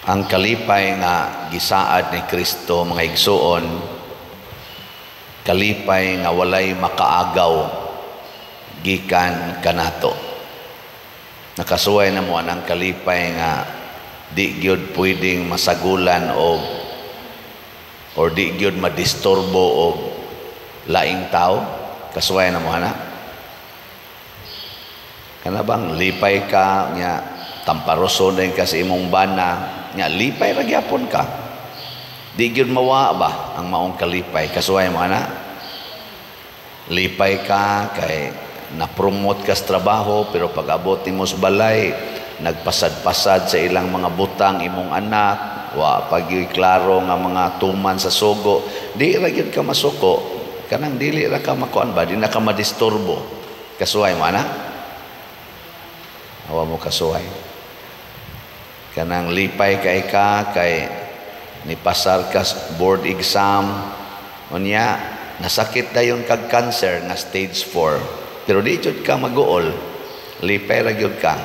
Ang kalipay nga gisaad ni Kristo, mga igsuon, kalipay nga walay makaagaw gikan kanato. Nakasuway na mo ang kalipay nga di gyud pwedeng masagulan og or di gyud madisturbo og laing tao? Kasuway na mo ana? Kana bang lipay ka nya tamparoso din ka sa imong bana nya lipay ra gyapon ka? Di gyud mawa ba ang maong kalipay? Kasuway mo ana? Lipay ka kay na-promote ka sa trabaho, pero pag abot nimo sa balay, nagpasad-pasad sa ilang mga butang imong anak, wa pa gyud klaro nga mga tuman sa sugo, di ra gyud ka masuko. Kanang dili ra ka makuan ba, di na ka madisturbo. Kasuway mo ana? Awa mo kasuway? Kanang lipay kay ka kay nipasar ka board exam, unya nasakit dayon kag cancer nga stage 4, pero di jud ka maguol, lipay ra gyud ka.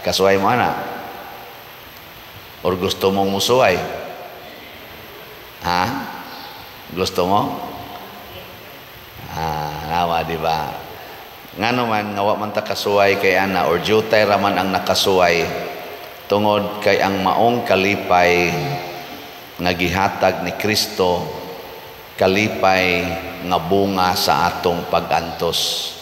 Kasuway mo ana or gusto mong musuway? Ha, gusto mo? Ah, nawa, di ba? Ngano man nga wa man ta kasuway kay ana or jutay ra man ang nakasuway? Tungod kay ang maong kalipay nga gihatag ni Kristo, kalipay nga bunga sa atong pag-antos.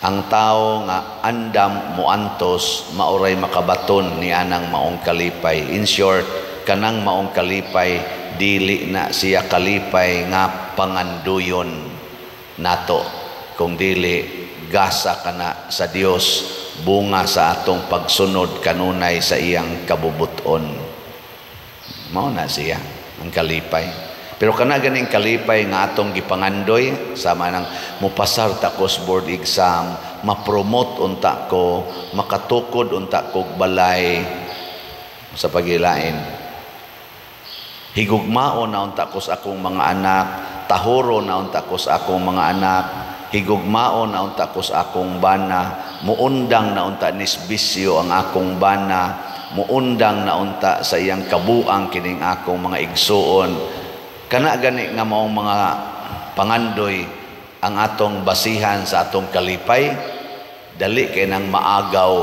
Ang tao nga andam muantos, maoray makabaton ni anang maong kalipay. In short, kanang maong kalipay dili na siya kalipay nga panganduyon nato, kung dili gasa kana sa Dios, bunga sa atong pagsunod kanunay sa iyang kabubuton. Mao na siya ang kalipay. Pero kana ganing kalipay nga atong gipangandoy, sama nang mupasar ta ko board exam, ma-promote unta ko, makatukod unta ko balay sa pagilain, higugmao na unta ko sa akong mga anak, tahuro na unta ko sa akong mga anak, higugmao na unta ko sa akong bana, muundang na unta nisbisyo ang akong bana, muundang na unta sa iyang kabuang kining akong mga igsuon. Kana gani nga maong mga pangandoy ang atong basihan sa atong kalipay, dali kay nang maagaw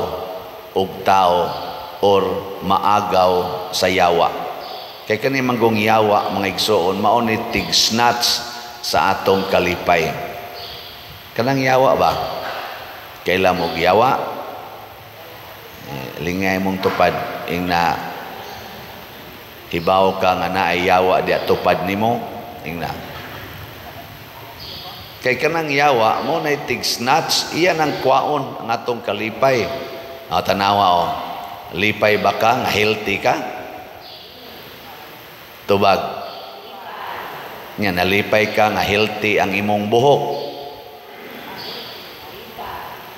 og tao or maagaw sa yawa. Kay kani manggong yawa, mga igsuon, mao ni tig-snatch sa atong kalipay. Kanang yawa ba? Kaila mo yawa? Eh, lingay mong tupad ing na hibaw ka nga naay yawa di tupad nimo ing na. Kay kanang yawa mo na tig-snatch, iyan ang kwaon ang atong kalipay. O, tanawa o. Lipay ba ka nga healthy ka? Tubag. Nga nalipay ka nga healthy ang imong buhok.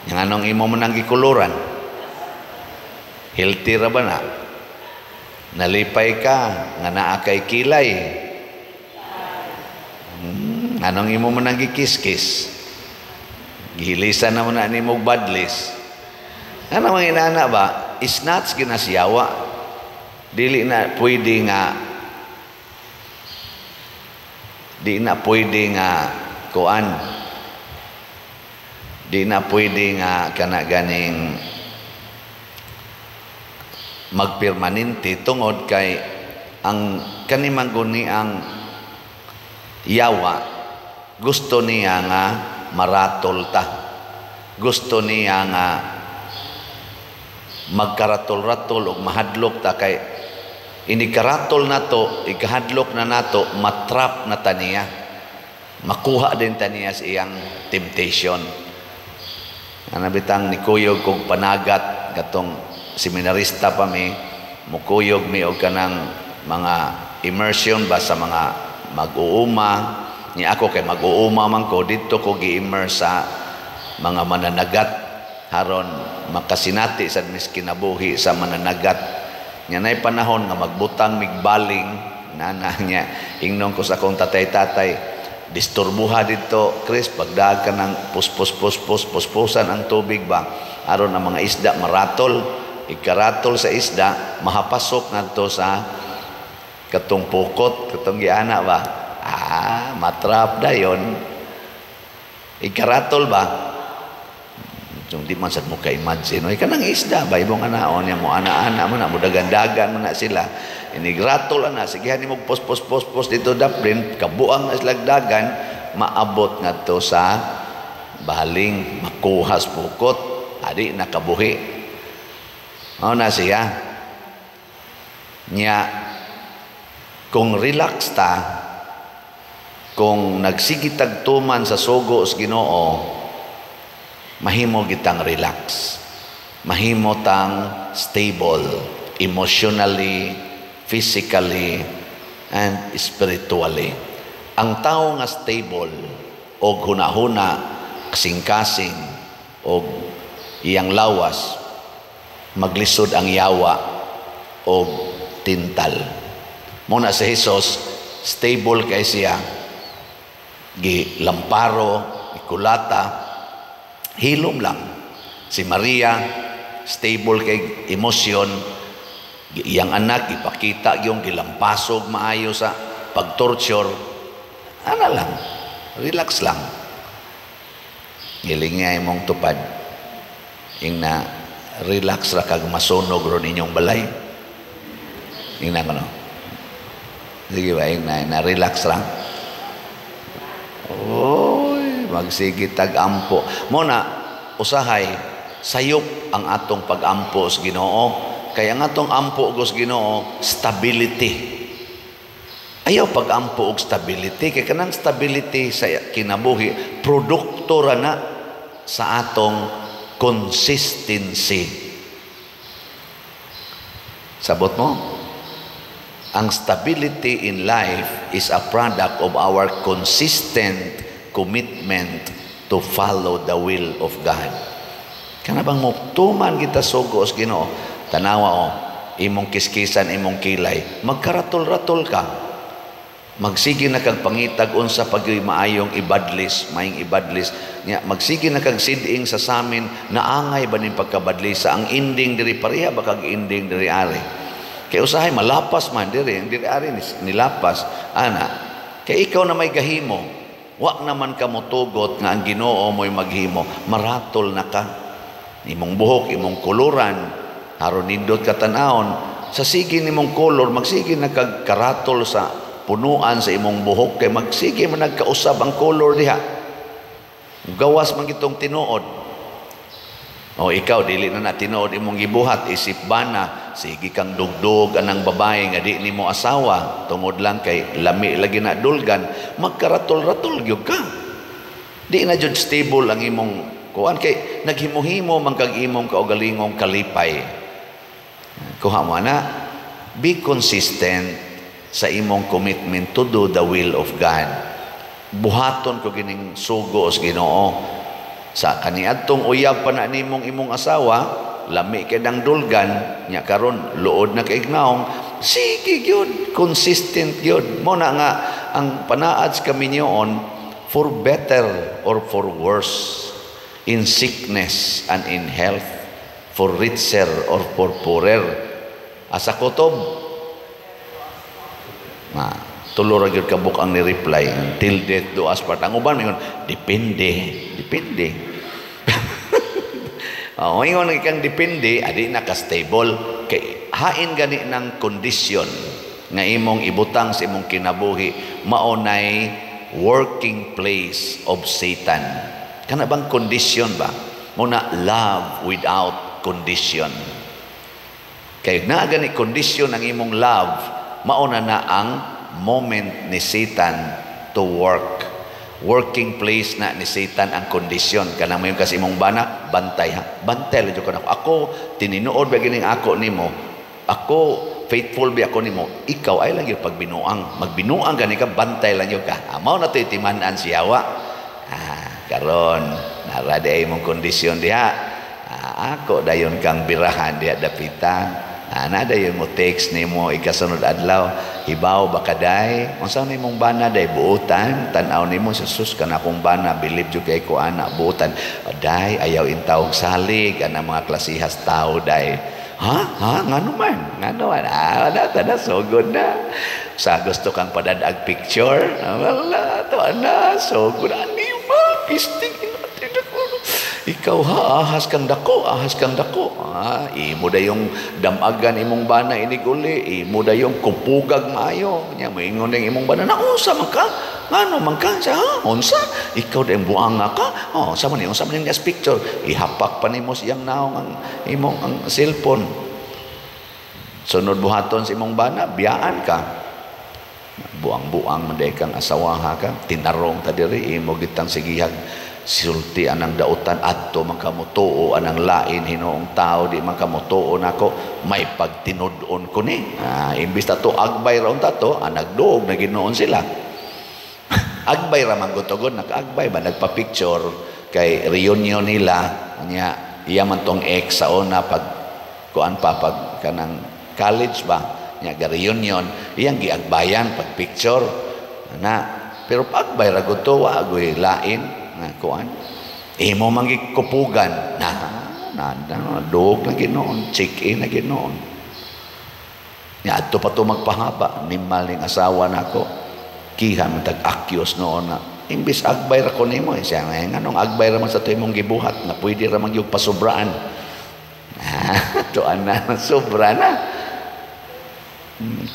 Yang anong imo man ang gikuluran? Healthy ra ba na? Nalipay ka nga naa kay kilay. Anong imo man ang gikiskis? Gihilisan na mo na nimo badlis. Ano mga inana ba? Snatch ginasiyawa. Dili na pwede nga di na pwede nga kuan. Di na pwede nga kana ganing magpermanente tungod kay ang kanimang guni ang yawa, gusto niya nga maratol ta. Gusto niya nga magkaratol-ratol og mahadlok ta, kay inikaratol nato, ikahadlok na nato, matrap na ta niya. Makuha din ta niya sa iyang temptation. Ana bitang nikuyog kog panagat katong seminarista pa mi, mukuyog mi og kanang mga immersion ba sa mga mag-uuma. Ni ako kay mag-uuma man ko, didto ko gi-immerse sa mga mananagat haron makasinati sad mis kinabuhi sa mananagat. Nya nay panahon nga magbutang migbaling nana niya, ingnon ko sa akong tatay-tatay, disturbuha didto Chris, pagdaag ka ng puspos puspos puspusan ang tubig ba aron ang mga isda maratol. Ikaratol sa isda, mahapasok ngadto sa katong pukot, katong giana ba? Ah, matrap dayon. Ikaratol ba? Kung di man sad mo ka-imagine, oy, kanang isda ba ibong anaon niya mo ana-ana mo na mo dagan-dagan mo na sila. Inigratol ana, sige mo pos pos pos pos dito daplin, kabuang na sila dagan, maabot ngadto sa baling, makuha sa pukot, adi nakabuhi. Mao na siya. Nya kung relax ta, kung nagsigitag tuman sa sugo sa Ginoo, mahimo gitang relax. Mahimo tang stable emotionally, physically, and spiritually. Ang tao nga stable og hunahuna, kasing-kasing og iyang lawas, maglisod ang yawa og tintal. Muna si Jesus, stable kay siya, gilamparo, ikulata, hilom lang. Si Maria, stable kay emosyon, iyang anak, ipakita yung gilampasog maayo sa pag-torture, ana lang, relax lang. Giling nga imong tupad. Ing na relax ra kag masunog ron inyong balay. Ing na kono. Sige ba, ing na relax lang. Oy, magsige tag ampo. Mo na usahay sayop ang atong pag-ampo sa Ginoo. Kay ang atong ampo sa Ginoo, stability. Ayaw pag-ampo og stability kay kanang stability sa kinabuhi produkto ra na sa atong consistency. Sabot mo? Ang stability in life is a product of our consistent commitment to follow the will of God. Kana bang mo tuman kita sugo sa Ginoo, tanawa o, imong kiskisan, imong kilay, magkaratol-ratol ka. Magsige na kag pangitag unsa pagyoy maayong ibadlis, maayong ibadlis. Nya magsige na kag siding sa samin, naangay ba ning pagkabadlisa ang ending diri, pareha ba kag ending diri ari. Kay usahay malapas man diri, ang diri ari nilapas ana. Kay ikaw na may gahimo, wa naman ka motugot nga ang Ginoo mo'y maghimo, maratol na ka. Imong buhok, imong koloran, aron nindot ka tan-awon, sa sige nimong kolor, magsige na kag karatol sa punuan sa imong buhok kay magsige man nagkausab ang color diha. Gawas man gitong tinuod. O ikaw dili na na tinuod imong gibuhat isip bana, sige kang dugdug anang babae nga di nimo asawa tungod lang kay lami lagi na dulgan, magkaratol-ratol gyud ka. Di na jud stable ang imong kuan kay naghimo-himo man kag imong kaugalingong kalipay. Kuha mo na, be consistent sa imong commitment to do the will of God. Buhaton ko gining sugo sa Ginoo. Sa kaniadtong uyab pa na nimong imong asawa, lami kay dang dulgan, nya karon luod na kay naong, sige gyud, consistent gyud. Mo na nga ang panaad sa kaminyoon, for better or for worse, in sickness and in health, for richer or for poorer. Asa kutob? Ma, tulo ra gyud kabuk ang ni-reply, "Till death do us part." Ang uban mingon, "Depende, depende." Oh, ingon kang depende, adi na ka stable kay hain gani ng kondisyon nga imong ibutang sa imong kinabuhi, mao nay working place of Satan. Kana bang kondisyon ba? Muna love without condition. Kay naa gani kondisyon ang imong love, mao na na ang moment ni Satan to work. Working place na ni Satan ang kondisyon. Kanang mayon kasi imong bana, "Bantay ha. Bantay lang jud ko nako. Ako, tininuod ba gining ako nimo? Ako, faithful ba ako nimo? Ikaw ay lang yung pagbinuang. Magbinuang gani ka, bantay lang yun ka." Ah, mao na to'y timan-an siyawa. Ah, karon, nara di ay imong kondisyon diha. Ah, ako dayon kang birahan diha dapita. Ah, na dayon mo text nimo ikasunod adlaw, "Hibaw ba ka day? Unsa na imong bana day, buutan?" Tan-aw nimo sa sus kana akong bana, bilib jud kay ko ana buutan. "Day, ayaw intawog salig ana mga klasihas tao day." Ha? Ha? Ngano man? Ngano man? Ah, wala ta na, sugod na. Sa gusto kang padadag picture? Ah, wala, to na, sugod. Animal, pisting. Ikaw ha, ahas kang dako, ahas kang dako. Ah, imo dayong damagan imong bana inig uli, imo dayong kupugag maayo. Nya moingon ding imong bana, "Naunsa man ka? Ngano man ka?" Siya, "Ha? Unsa? Ikaw dayong buanga ka?" Oh, sa man ni, unsa man ni picture? Ihapak pa nimo siyang naong ang imong ang cellphone. Sunod buhaton sa imong bana, biyaan ka. Buang-buang man kang asawaha ka, tinarong ta diri, imo gitang sigihag sulti anang dautan adto man kamo tuo anang lain hinuong tao, di man kamo tuo nako, may pagtinud-on ko ni. Ah, imbis ta to agbay ra unta to, ah, nagduog na Ginoon sila. Agbay ra man gutugod, nag-agbay ba, nagpa-picture kay reunion nila nya, iya man tong ex sa una pag kuan pa, pag kanang college ba nya, ga reunion, iyang giagbayan pag picture na, pero pagbay ra gud to, wa agoy lain nga kuan, imo man gikupugan na na, na duog na Ginoon, check in na Ginoon nya. Adto pa to magpahaba nimal ning asawa nako, kiha man tag akyos noon na imbis agbay ra ko nimo eh, siya nga, nganong agbay ra man sa to imong gibuhat na pwede ra man gyud pasubraan. Ah, tuan na sobra na.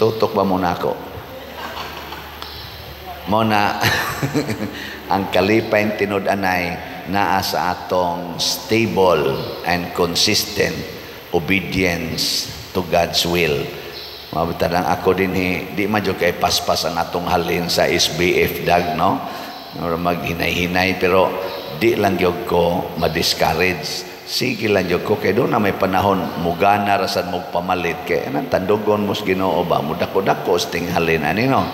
Tutok ba mo nako mo na ang kalipay tinud-anay naa sa atong stable and consistent obedience to God's will. Mabita lang ako din di man jud kay paspas ang atong halin sa SBF dag, no? Or maghinay-hinay, pero di lang gyud ko ma-discourage. Sige lang gyud ko kay doon na may panahon mugana ra sad mo pamalit kay anang tandugon mo sa Ginoo ba, mudako-dako sa tinghalin ani, no?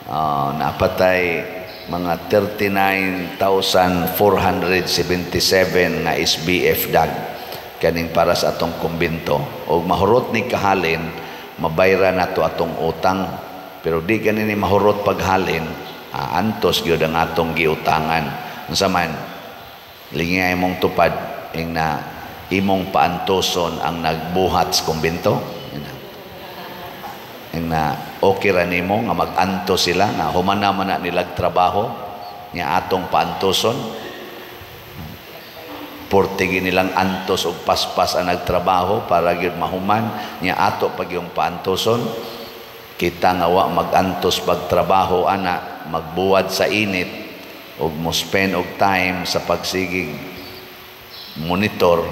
Napatay mga 39,477 nga SBF dag kaning para sa atong kumbinto og mahurot ni kahalin, mabayra nato atong utang, pero di gani ni mahurot paghalin, antos gyud ang atong giutangan. Unsa man lingay imong tupad ing na imong paantoson ang nagbuhat sa kumbinto ing na okay ra nimo nga mag-antos sila nga human na man na nilag trabaho nga atong paantoson, portigi nilang antos og paspas ang nagtrabaho para gyud mahuman nya ato pag yung paantoson. Kita nga wa magantos pagtrabaho ana, magbuwad sa init og mo spend og time sa pagsigig monitor,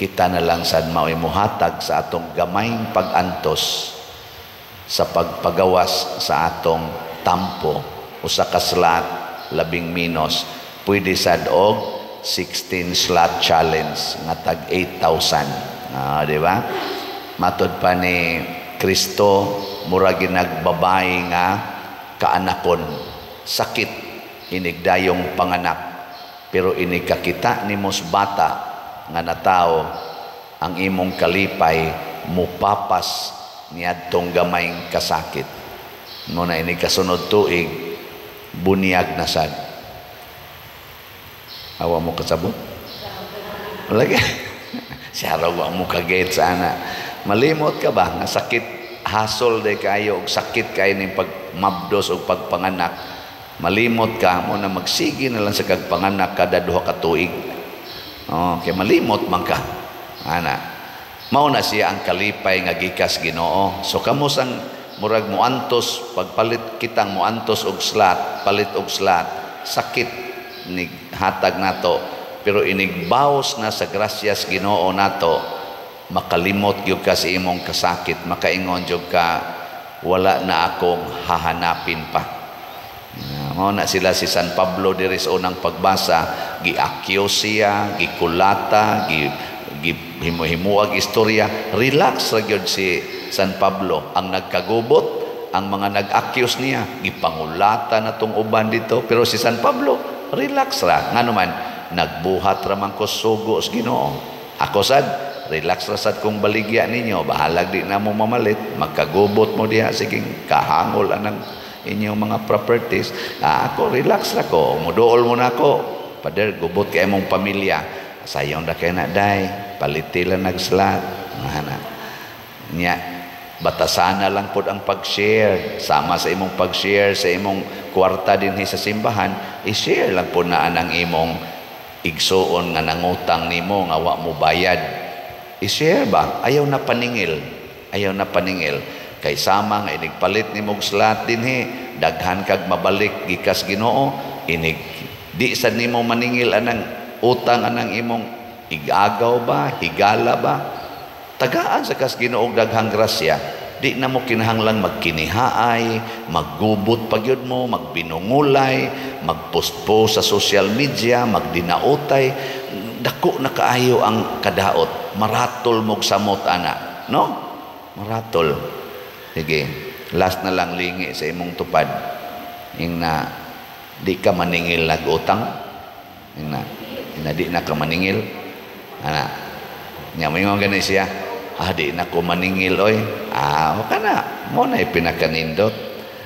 kita na lang sad mao'y muhatag sa atong gamayng pag-antos sa pagpagawas sa atong tampo. Usa ka slot labing minus, pwede sad og 16 slot challenge nga tag 8,000. Ah, di ba? Matod pa ni Kristo, mura ginagbabay nga kaanakon, sakit inigdayong panganak, pero inig kakita nimo sa bata nga natao, ang imong kalipay mupapas niadtong gamayng kasakit mo na inig kasunod tuig bunyag na sad. Awa mo kasabot lagi siya raw, wa mo kaget sana. Malimot ka ba nga sakit, hasol day kayo og sakit kayo ning pagmabdos og pagpanganak? Malimot ka mo na magsige na lang sa kagpanganak kada 2 ka tuig. Oh, kay malimot man ka ana. Mao na siya ang kalipay nga gikas Ginoo. So kamo sang murag muantos pagpalit, kitang muantos og slot, palit og slot, sakit ni hatag nato, pero inigbaos na sa grasyas Ginoo nato, makalimot gyud ka sa imong kasakit, makaingon gyud ka, "Wala na akong hahanapin pa." Mao na sila si San Pablo diri sa unang pagbasa, giakyos siya, gikulata, gi himuag istorya, relax ra gyud si San Pablo. Ang nagkagubot, ang mga nag-akyos niya, gipangulata na tong uban dito, pero si San Pablo relax ra. Ngano man, nagbuhat ra man ko sugo sa Ginoo. Ako sad, relax ra sad kung baligya ninyo, bahalag di na mo mamalit, magkagubot mo diha, sige kahangol anang inyong mga properties. Ah, ako relax ra ko, muduol mo na ako. "Pader, gubot kay imong pamilya." "Sayon ra kay na day, paliti lang nagslot." Ana. Nya batasana lang pod ang pag-share, sama sa imong pag-share sa imong kwarta dinhi sa simbahan, i-share lang pod na anang imong igsuon nga nangutang nimo nga wa mo bayad. I-share ba? Ayaw na paningil. Ayaw na paningil. Kay sama nga inig palit nimo og slot dinhi, daghan kag mabalik gikas Ginoo, inig di sad nimo maningil anang utang anang imong igagaw ba, higala ba? Tagaan sa kas Ginoo og daghang grasya. Di na mo kinahanglang magkinihaay, maggubot pa gyud mo, magbinungulay, magpost-post sa social media, magdinautay. Dako na kaayo ang kadaot. Maratol mog samot ana, no? Maratol. Sige, last na lang, lingi sa imong tupad. Ing na di ka maningil nag-utang. Ing na di na ka maningil. Ana. Nya moingon gani siya, "Ah, di na ko maningil oy." Ah, o kana. Mo na pinakanindot.